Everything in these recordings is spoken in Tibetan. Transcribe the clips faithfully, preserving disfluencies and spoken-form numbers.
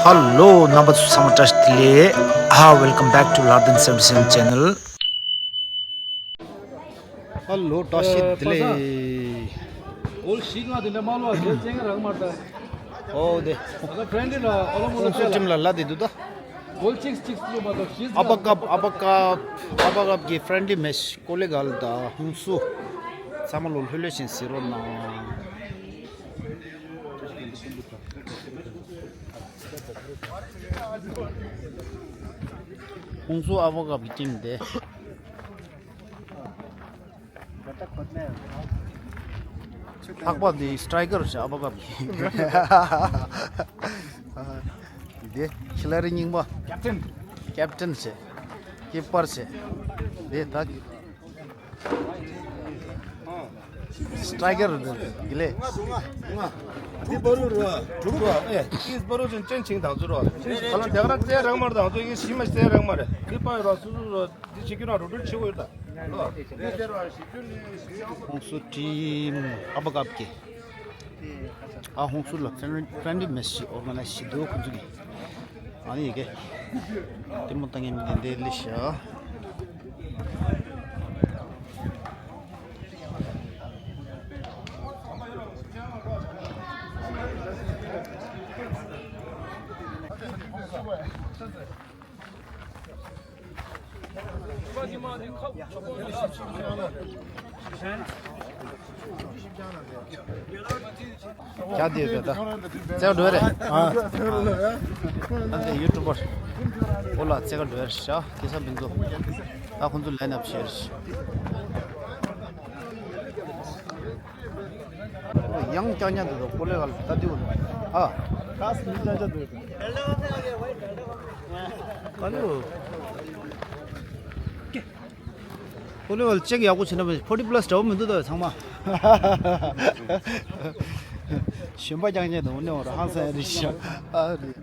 ཧ་ལོ། རྣམ་པ་ཚོ་ཚང་མ་བཀྲ་ཤིས་བདེ་ལེགས། ཨ། Welcome back to Lardin seventy seven channel. ཧ་ལོ། བཀྲ་ཤིས་བདེ་ལེགས། འོལ་ཞིག་ང་དེ་འདྲ་མ་ལོ་བ་ཚོ་ཅན་རང་མ་ད། ཨོ་དེ། ཨ་ད་ཕྲེན་ཌི་ལ་ཨོ་ལོ་མོ་ལོ་ཁོང་ཚོ་ཊིམ་ལ་ལ་དེ་འདུག་ད། འོལ་ཅིག་ཅིག་ལོ་མ་ད་ཞིག་ཨ་པ་ཀབ། ཨ་པ་ཀབ། ཨ་པ་ཀབ་ཀྱི་ཕྲེན་ཌི་མེཆ་ཀོ་ལེ་གལ་དང་ཧུན་སུ། ཚང་མ་ལོ་ལྷོད་ལྷོད་བཞིན་གཟིགས་རོགས་གནང་། ཧུན་སུ་ཨ་པ་ཀབ་ཀྱི་ཊིམ་དེ། ལྷག་པ་འདི་སི་ཊའི་ཀར་བྱས། ཨ་པ་ཀབ་ཀྱི་འདི་ཁི་ལ་རི་རྙིང་པ། ཀེབ་ཊན། ཀེབ་ཊན་བྱས། ཀི་པར་བྱས། འདི་ད་སི་ཊའི་ཀར་འདི་ལས། དྲུག་པ་རུ་རུ་དྲུག་པ་ཨེ། ཏིས་པ་རུ་ཅན་ཅན་ཆིང་དང་ཚུ་རུ། ཁ་ལ་དེ་ག་ར་རྩེ་རང་མར་དང་ཚུ་ཡིན་ཤི་མ་རྩེ་རང་མར་ཁི་པ་ཡོད་ར་སུ་སུ་རུ། འདི་བྱེད་རྒྱུ་ན་རུ་སྒྲུལ་ཆེ་བོ་ཡོད་ད། ཧུན་སུ་ཊིམ་ཨ་པ་ཀབ་ཀྱི། ཨ་ཧུན་སུ་ལ་ཕྲེན་ཌི་མེཆ་ཞིག་ཨོར་ག་ནའི་ཛི་བྱེད་འདུག་ཁོང་ཚོ་གིས། ཨ་ནི་ཡི་གེ། ལྟད་མོ་ལྟ་མཁན་མི་དེ་འདི་ལི་ཤ། ཡ་དེ་ད་ད། ཙེ་ག་འགྲོ་རེད། ཨ་ད་ཡུ་ཊུབ་པར། འོ་ལ་ཙེ་ག་འགྲོ་རེད་ཤག་ཁེ་ས་མི་འདུག་ད་ཁོང་ཚོ་ལའིན་ཨབ་བྱས་རེད། ཡང་ཀྱག་ཉག་འདུག་ཀོ་ལེ་གལ་ལྟ་དུས། ཨ། ཁ་སི་མི་ཀྱག་ཀྱག་འདུག་ཨ་ལོ། ཀོ་ལེ་གལ་ཅེག་ཡག་པོ་བྱས་ན་ཕོར་ཊི་པ་ལ་སི་འདྲ་བོ་མི་འདུག་ད་ཚང་མ། གཞོན་པ་རྐྱང་རྐྱང་འདུག་འོ་ནས་འོ་ར་ཧང་སང་རེད་ཤག་ཨ་རེད།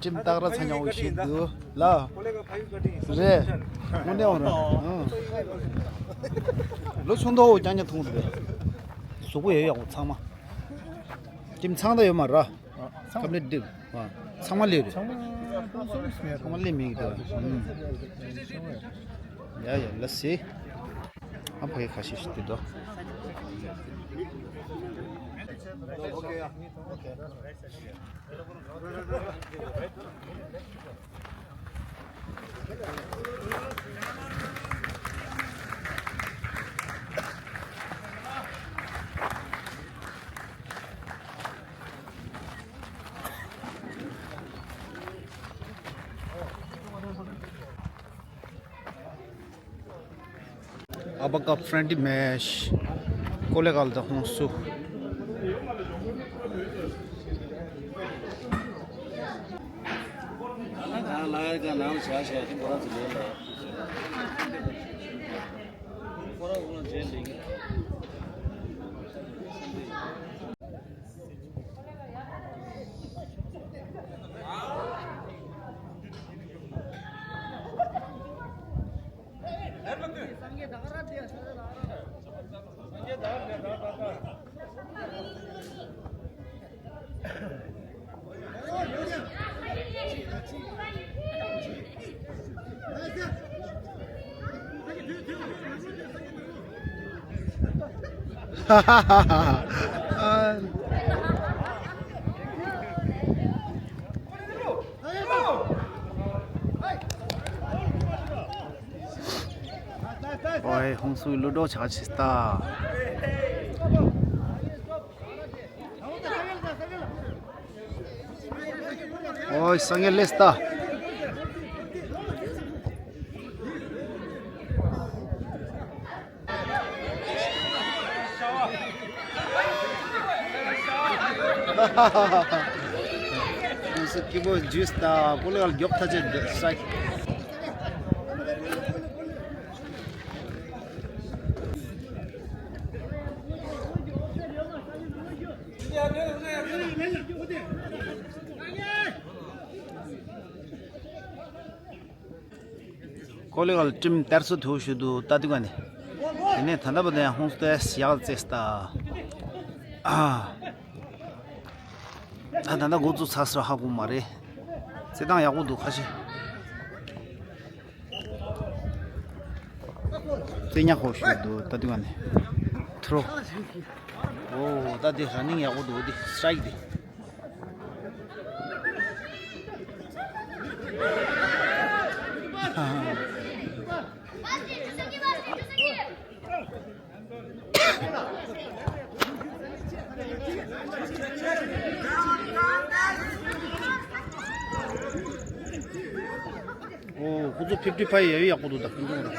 ཊིམ་སྟག་ར་ཚ་ཉག་པོ་ཞིག་འདུག་ལ། རེད། དངོས་གནས་འོ་ར། ཨང་། ལོ་ཆུང་མདོག་རྐྱང་རྐྱང་མཐོང་འདུག་པས། གཟུགས་པོ་ཡོད་ཡག་པོ་ཚང་མ། ཊིམ་ཚང་ད་ཡོད་མ་ར། ཨ་ཚང་མ་ཀམ་པི་ལིཊ་ཌིབ། ཨ་ཚང་མ་སླེབས་རེད། ཚང་མ་ཚང་མ་སླེབས་མེད་ཀྱི་འདུག་ཨང་། ཡ་ཡ་ལ་སི། ཨ་ཕ་གི་ཁ་ཤས་ཤིག་འདུག་དོ། ཨ་པ་ཀབ་ཕྲེན་ཌི་མེཆ། ཀོ་ལེ་གལ་དང་ཧུན་སུ། ཨོའི་ཧུན་སུའི་ལུ་ཌོ་ཆག་ཆེ་སྟ། ཨོའི་སངས་རྒྱས་ལེ་སྟ། ཧུན་སུ་སྐྱིད་པོ་ཇུས་དང་ཀོ་ལེ་གལ་མགྱོགས་ཐག་ཆོད་སྟྲ་ཡིག་ཀོ་ལེ་གལ་ཊིམ་དར་སོ་ཐུ་ཞུ་དུ་ལྟ་དུས་ག་ནས། དེ་ནས་ད་ལྟ་བ་དེ་ཡང་ཧུན་སུ་ཏེ་ཡག་རྩེ་སྟ། ཨ། ད་ད་ལྟ་འགོ་བཙུགས་ཚར་སོ་ཧ་གོ་མ་རེད། རྩེད་ཐང་ཡག་པོ་འདུག་ཁ་ཤས། རྩེད་ཉག་ཧོ་ཞུ་འདུག་ད་དུང་ཨ་ནི། ཐུ་རོ། ཨོ་ད་དེ་ར་ནིང་ཡག་པོ་འདུག་དེ་སི་ཊ་རའིཀ་དེ། ཨོ་ཁོ་ཚོ་ཕིབ་ཊི་ཕའི་ཡ་ཡི་ཡག་པོ་འདུག་ད་ཁོ་ཚོ།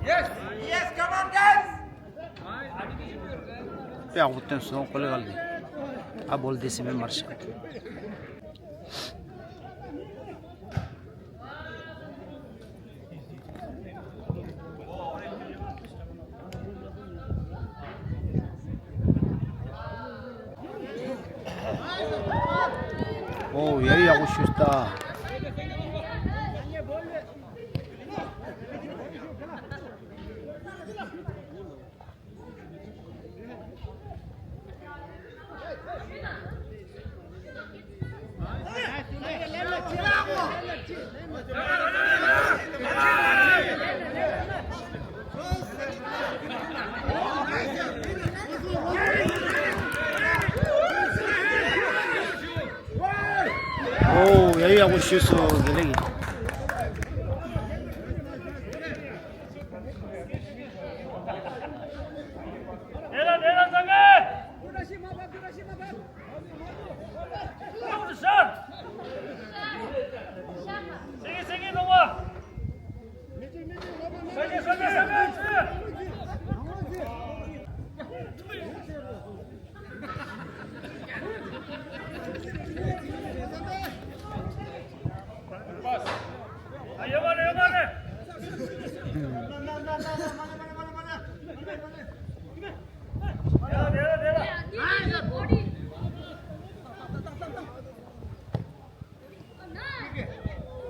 Yes, yes, come on, guys! Pe agu ten so kole gal ni. A bol de sime marcha. ཨོ་ཡ་ཡག་པོ་ཞུས་ད། ཨོ་ཡ་ཡག་པོ་ཞུས་སོང་དགེ་ལེགས།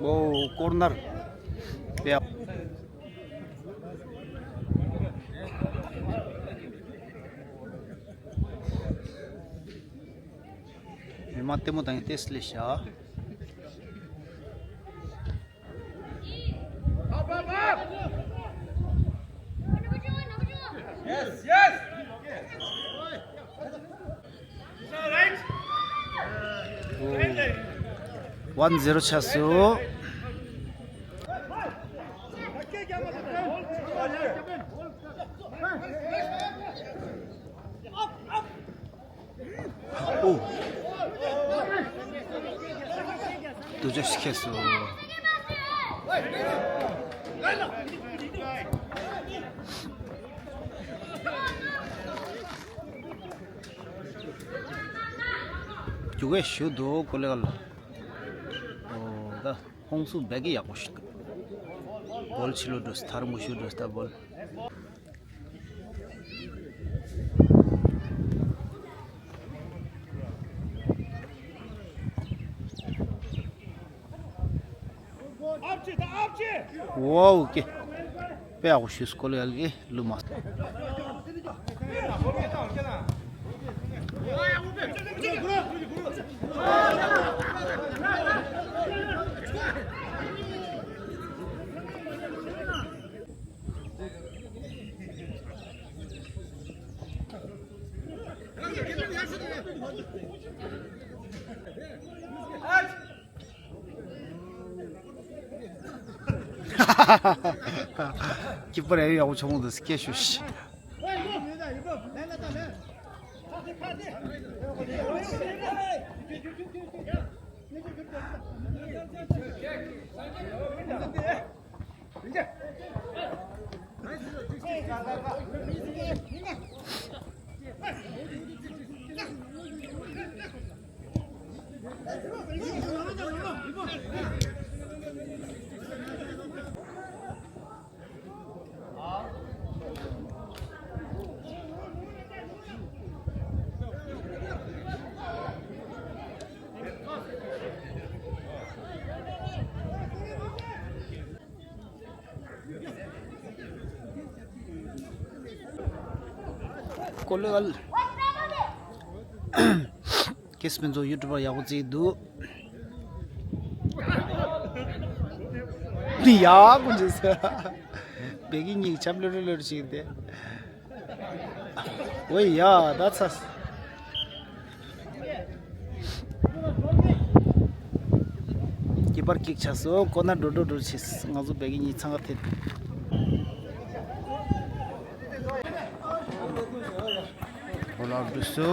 ཨོ་ཀོར་ནར། མི་མང་ལྟད་མོ་བཏང་ཡས་ཏེ་སླེབས་ཤག Yes, yes. One zero ཆགས་སོང་། ཨོ། དུ་ཅག་ཤི་ཁེ་སོ། རྒྱུག་གེ་ཞུ་དོ་ཀོ་ལེ་ག་ལ། ཨོ་ད་ཧོང་སུ་བེ་གི་ཡག་པོ་ཞིག་འདུག་བོལ་ཕྱི་ལོ་འགྲོ་སི་ཐར་མུ་ཤུ་འགྲོ་སི་ད་བོལ། ཝའོ་ཀེ། དཔེ་ཡག་པོ་ཞུས་སྐོར་ལ་ཡ་ལ་ཀེ་ལུ་མ། ཀི་པར་ཡག་པོ་ཆོག་མོ་འདུག་སྐད་ཤོད་ཤིག་ཀོ་ལེ་གལ། ཁེ་སི་པན་ཚོ་ཡུ་ཊུབ་པར་ཡག་པོ་བརྩིས་འདུག་ཡ་ཀུན་ཅི་ཟེར། བེ་གི་གཉིས་ཆབ་ལོ་ལོ་ལོ་ཞིག་དེ། ཝེ་ཡ་ད་ཚ། ཀི་པར་ཀིག་ཆགས་སོ། ཀོ་ནར་འགྲོ་འགྲོ་འགྲོ་བྱས། ང་ཚོ་བེ་གི་གཉིས་འཚང་ཁ་ཐེབས། ཨོ་ལ་འགྲོ་སོ།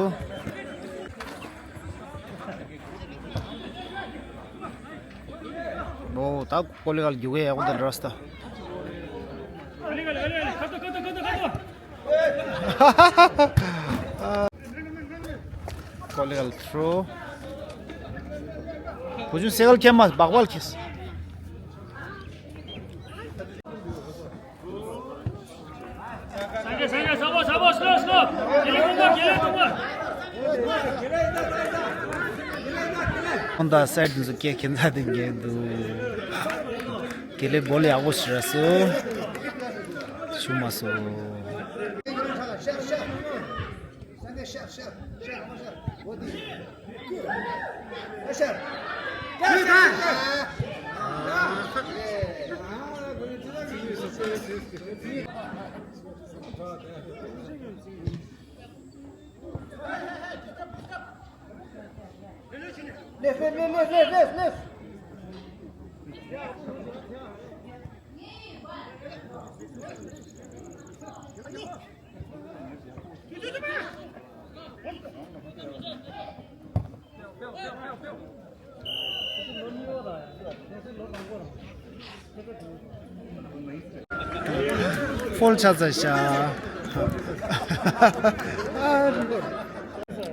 ཨོ་ད་ཀོ་ལེ་གལ་རྒྱུག་གི་ཡག་པོ་དང་འདྲ་སོ་ད། ཀོ་ལེ་གལ་ཐྲོ། བུ་ཆུང་སེ་གལ་ཁྱེར་མ་སྦག་སྦག་ཁྱེར། ཁོང་ད་སའེ་ཌི་འཛུགས་ཀྱི་ཁྱིམ་ཚང་དེ་འགན་འདུག་དགེ་ལེགས་སྒོ་ལ་ཡག་པོ་ཞིག་རག་སོང་། ཞུ་མ་སོང་། Left, left, left, left, left, left. ཕོལ་ཆགས་ཚར་ཤག་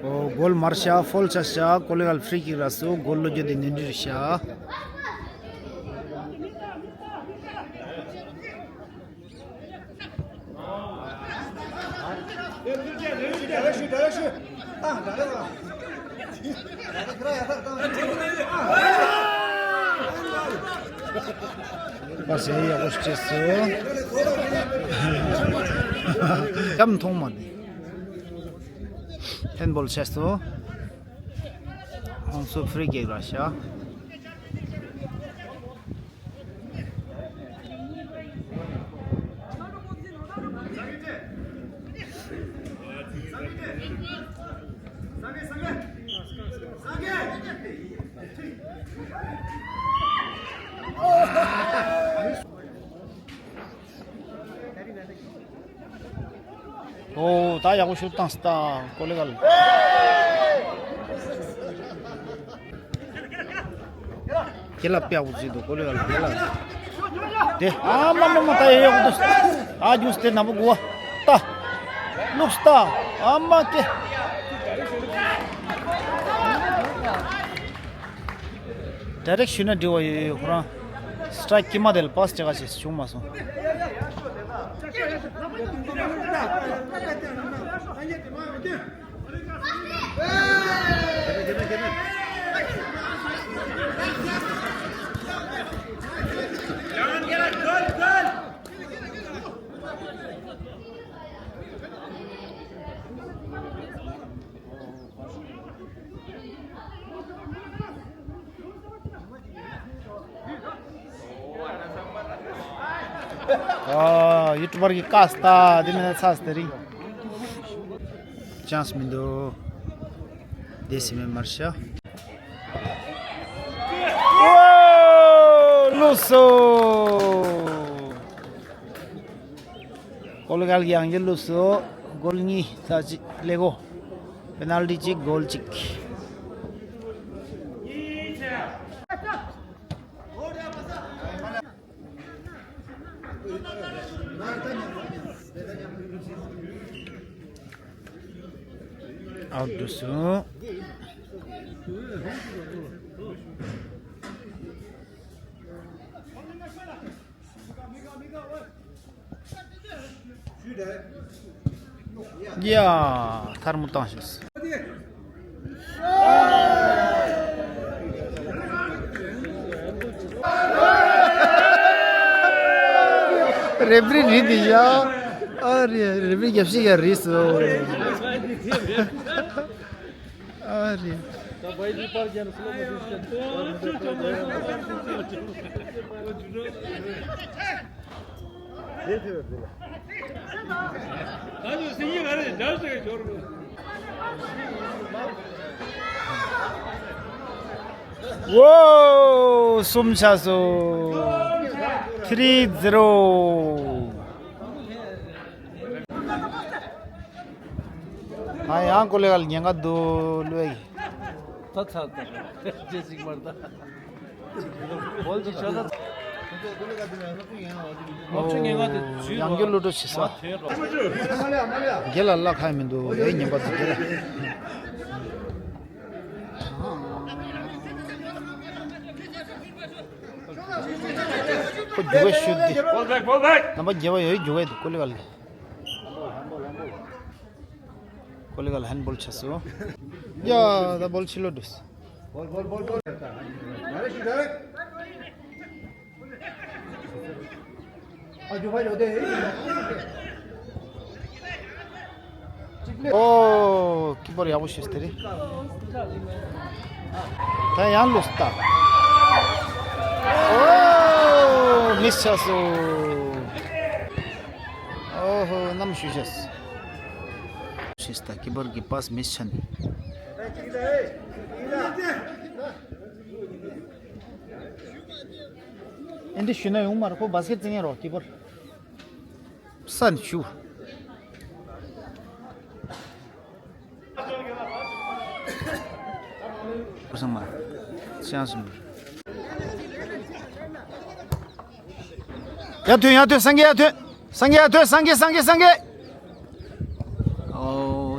ཨོ་གོལ་མར་ཤག་ཕོལ་ཆགས་ཤག་ཀོ་ལེ་གལ་ཕི་རི་ཀིག་རག་སོང་། གོལ་ལོ་རྒྱུ་དེ་ནི་འདྲི་ཤག་པ་སེ་ཡག་པོ་ཞིག་བྱས་སོང་། སྐམ་མཐོང་མ་ནི། ཧེན་བོལ་བྱས་སོང་། ཧོང་སུ་ཕི་རི་ཀིག་རག་ཤག་ཨོ་ད་ཡག་པོ་ཤུ་བཏང་སྟ་ཀོ་ལེ་གལ། ཁྱེད་ལ་དཔེ་ཡག་པོ་བརྩིས་འདུག་ཀོ་ལེ་གལ་ཁྱེད་ལ། དེ་ཨ་མ་མ་མ་ད་ཡག་པོ་འདུག་ཨ་ཇུས་དེ་ནམ་པོ་གོ་བ་ལྟ། ལུགས་ལྟ། ཨ་མ་ཀེ། ཌའི་རེག་ཤིན་ན་འགྲིག་པ་ཡོད་ཡོད། ཁོ་རང་སི་ཊ་རའིཀ་དཀྱིལ་མ་དེ་ལ་པ་སི་སྤྲད་ག་བྱས་བྱུང་མ་སོང་། ཨ་ཡུ་ཊུབ་པར་གྱི་ཀ་སྟ་དེ་མིན་ན་ཚ་སྟེ་རིང་ཅང་སི་མི་འདུག་དེ་སི་མེ་མར་ཤ། ཨོ་ལུགས་སོ། ཀོ་ལེ་གལ་གྱི་ཡང་རྒྱལ་ལུགས་སུ་གོལ་གཉིས་རྩ་གཅིག་ལེ་གོ། པེ་ནལ་ཊི་གཅིག་གོལ་གཅིག་ཨའུཊ་འགྲོ་སོང་། ཡ། ཐལ་མོ་བཏང་ཤོག་རེ་ཕི་རི་རེད་འདི་ཡ། རེད་རེད་པའི་རྒྱབ་ཤིག་ཡ་རེད་སོ། ཨ་རེད། ཝོ། གསུམ་ཆགས་སོ། ཐི་རི་ཛི་རོ། ང་ཡང་ཀོ་ལེ་གལ་ཉེན་ཁ་འདུག་ལོས། ད་ཚར་ད། རྗེས་གཅིག་མར་ད། བོལ་ཅིག་ཆགས་ད། ལོབ་ཆུ་ངེས་ང་དེ་ཇུས་ཡང་རྒྱུ་ལུ་འགྲོ་བྱེད་ས། རྒྱལ་ལ་བླ་ཁ་མི་འདུག་ཨེ་ཉན་པ་འདུག་རྒྱལ་ལ། ཁོ་རྒྱུག་པའི་ཤུལ་འདི། Ball back, ball back. རྣམ་པ་རྒྱལ་བ་ཡོད་རྒྱུག་པའི་འདུག་ཀོ་ལི་གལ་ལ། ཀོ་ལི་གལ་ལ་ཧན་བོལ་ཆགས་སོ། ཡ་ད་བོལ་ཕྱི་ལོགས་འགྲོ་སོང་། ཨོ། ཀི་པར་ཡག་པོ་ཤོད་དེ་རེད། ད་ཡང་ལོས་ལྟ། ཨོ། མིས་ཆགས་སོང་། ཨོ་ཧོ། གནམ་གཤིས་ཤེས། ཤེས་ད་ཀི་པར་གི་པཱས་མིས་ཆགས་ནས། ཨེ་འདྲ་ཞུས་ན་ཡོང་མ་རེད། ཁོ་བཱ་སི་ཀེཊ་རྩེ་མཁན་རོ་ཀི་པར། ས་ནས་ཞུ། ཁོ་སང་མ། ཅང་སུ་མི། ཡར་ཐོན། ཡར་ཐོན། སངས་རྒྱས་ཡར་ཐོན། སངས་རྒྱས་ཡར་ཐོན། སངས་རྒྱས། སངས་རྒྱས། སངས་རྒྱས། ཨོ།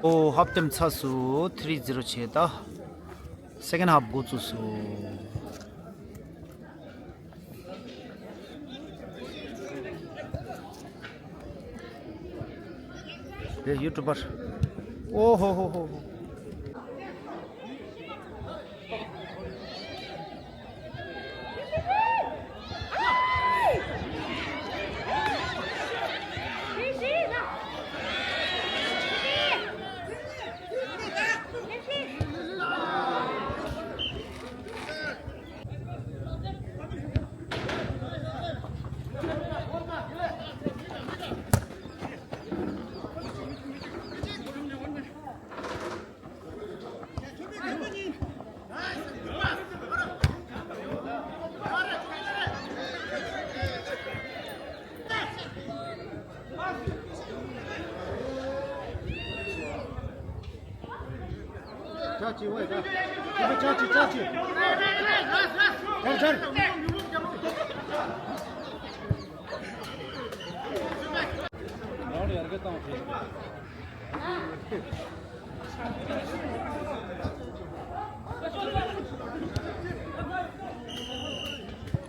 ཨོ། ཧབ་ཊའིམ་ཚར་སོང་། ཐི་རི་ཛི་རོ་བྱས་ད། སེ་ཀེན་ཌི་ཧབ་འགོ་བཙུགས་སོང་། དེ་ཡུ་ཊུབ་པར། ཨོ་ཧོ་ཧོ་ཧོ་ཧོ།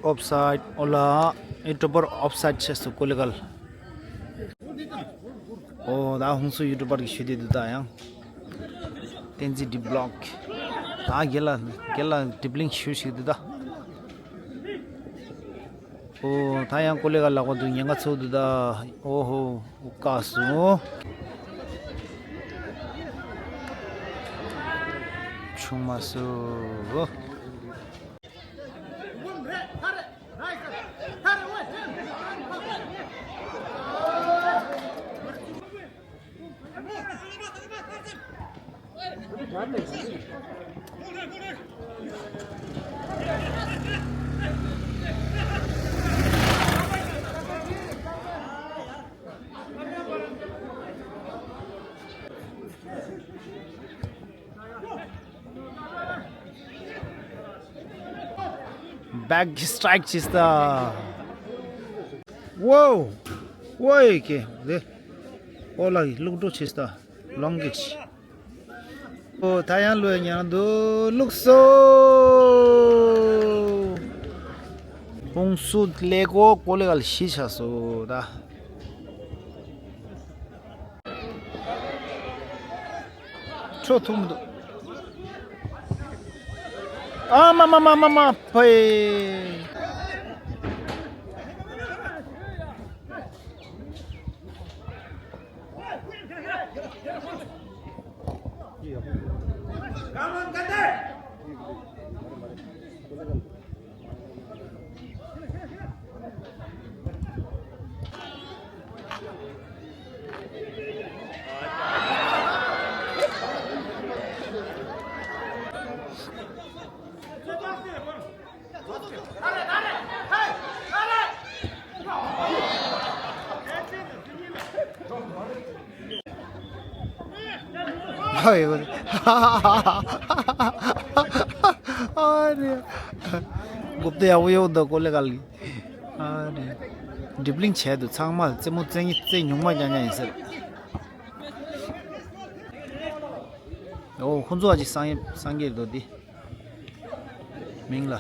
ཨོཕ་སའིཌ། ཨོ་ལ། ཡུ་ཊུབ་པར་ཨོཕ་སའིཌ་བྱས་སོང་། ཀོ་ལི་གལ། ཨོ་ད་ཧུན་སུར་ཡུ་ཊུབ་པར་གྱིས་ཞུས་ཏེ་འདུག་ད་ཡང་། བསྟན་འཛིན་ཌི་བི་ལོག། ད་རྒན་ལགས་རྒན་ལགས་ཌི་བི་ལིང་ཞུ་ཞིག་འདུག་ད། ཨོ་ད་ཡང་ཀོ་ལི་གལ་ལག་པ་འདུག་ཉེན་ཁ་ཚུགས་འདུག་ད། ཨོ་ཧོ། འུ་བཀག་སོང་། བྱུང་མ་སོང་། བེག་སི་ཊི་རའིཀ་བྱས་ད། ཝའོ། ཝའོ་ཡེ་ཀེ་རེ། ཨོ་ལ་ཡི་ལུག་འགྲོ་བྱས་ད། ལོང་གིཆ། ཨོ་ད་ཡང་ལོས་ཉར་འདུག་ལུག་སོ། ཧུན་སུར་ཀླད་ཀོར་ཀོ་ལི་གལ་ཤི་ཆ་སོ་ད། ཁྲོ་ཐུབ་མི་འདུག་ཨ་མ་མ་མ་མ་མ་ཕོའི། ཨ་རེ། གོ་བདེ་ཡག་པོ་ཡོད་འདུག་ཀོ་ལེ་གལ་གྱི། ཨ་རེ། སྒྲིབ་ལིང་བྱས་འདུག་ཚང་མ་རྩེད་མོ་རྩེ་རྩེ་ཉུང་མ་རྐྱང་རྐྱང་ཡིན་ཟེར། ཨོ་ཁོང་ཚོ་ཨ་ཅི་སངས་སངས་རྒྱས་འདུག་འདི། མིང་ལ།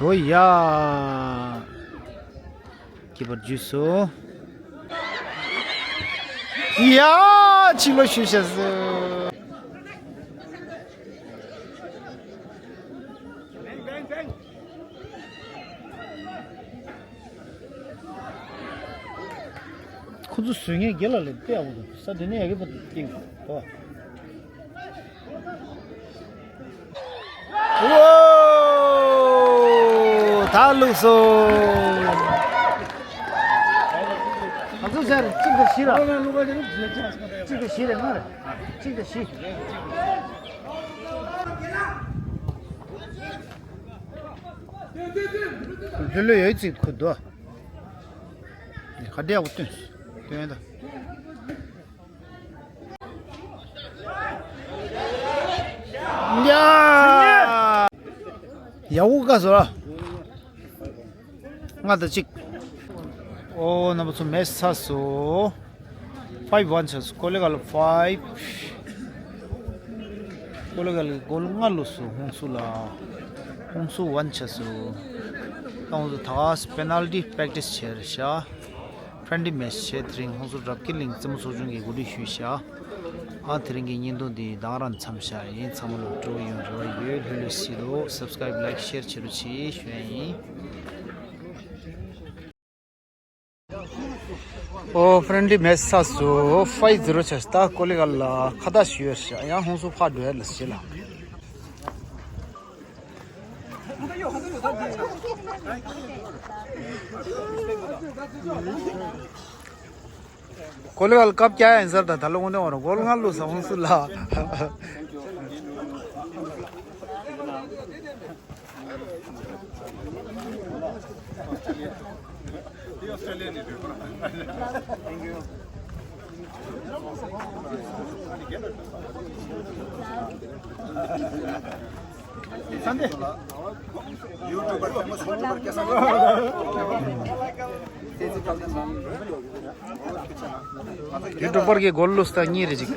ཨོ་ཡ། ཁྱད་པར་འཇུས་སོ། ཡ། ཕྱི་ལོ་ཞུ་བྱ་སོ། ཁོ་ཚོ་བཟོས་ངན་དགེ་ལ་ལས་བལྟས་ཡག་པོ་འདུག་ས་དེ་ནས་ཡག་གི་པ་སྟེང་དུ། ཨོ། ད་ལུགས་སོ། ང་ཚོ་ཟེར་གཅིག་དང་བཞི་ར། གཅིག་དང་བཞི་རེད་ང་རེད། གཅིག་དང་བཞི། ལྷོད་ལྷོད་ཡོད་ཅིག་ཁུ་དོ། ཁ་བདེ་ཡག་པོ་སྟོན་སྟོན་ད། ཡ། ཡག་པོ་བཀག་སོང་ལ། ལྔ་དང་གཅིག་ཨོ་རྣམ་པ་ཚོ་མེད་ས་སོ། ཕའིབ་ཝན་ཆགས་སོ། ཀོ་ལེ་གལ་ཕའིབ། ཀོ་ལེ་གལ་གི་གོལ་ལྔ་ལོས་སོ་ཧོང་སུ་ལ། ཧོང་སུ་ཝན་ཆགས་སོ། ད་ཧོང་སུ་ད་ག་སི་པེ་ནལ་ཊི་པེག་ཊི་སི་བྱས་རེད་ཤག་ཕྲན་ཌི་མེ་ཆི་བྱས། དེ་རིང་ཧོང་སུ་རབ་རྒྱས་གླིང་རྩེད་མོ་ཚོགས་ཆུང་གིས་གོ་སྒྲིག་ཞུས་ཤག་ཨ་དེ་རིང་གི་བརྙན་ཐུང་འདི་དང་རང་མཚམས་བཞག་ཡིན། ཚང་མ་ལ་སྤྲོ་པོ་ཡོང་རེ་བ་ཡོད། ལྷོད་ལྷོད་གཟིགས་རོགས། སབ་སི་ཀ་རེབ་ལའེག་ཤེར་བྱེད་རོགས་གྱིས་ཞུ་ཡ་ཡིན། ཨོ་ཕྲན་ཌི་མེ་ཆི་ཆགས་སོ། ཕའིབ་ཛི་རོ་ཆགས་སོ། ད་ཀོ་ལེ་གལ་ལ་ཁ་བརྡ་ཞུས་ཡོད་ཤག་ཡང་ཧོང་སུ་ཕར་འགྲོ་ཡ་ལ་ཟེར་ལ། ཀོ་ལེ་གལ་ལ་ཀབ་རྒྱག་ཡ་ཡིན་ཟེར། ད་ད་ལོ་དངོས་གནས་འོ་ར་གོལ་ལྔ་ལོས་སོ་ཧོང་སུ་ལ། ཡུ་ཊུབ་པར་གྱི་གོལ་ལོས་ད་གཉིས་རེད་ཅིག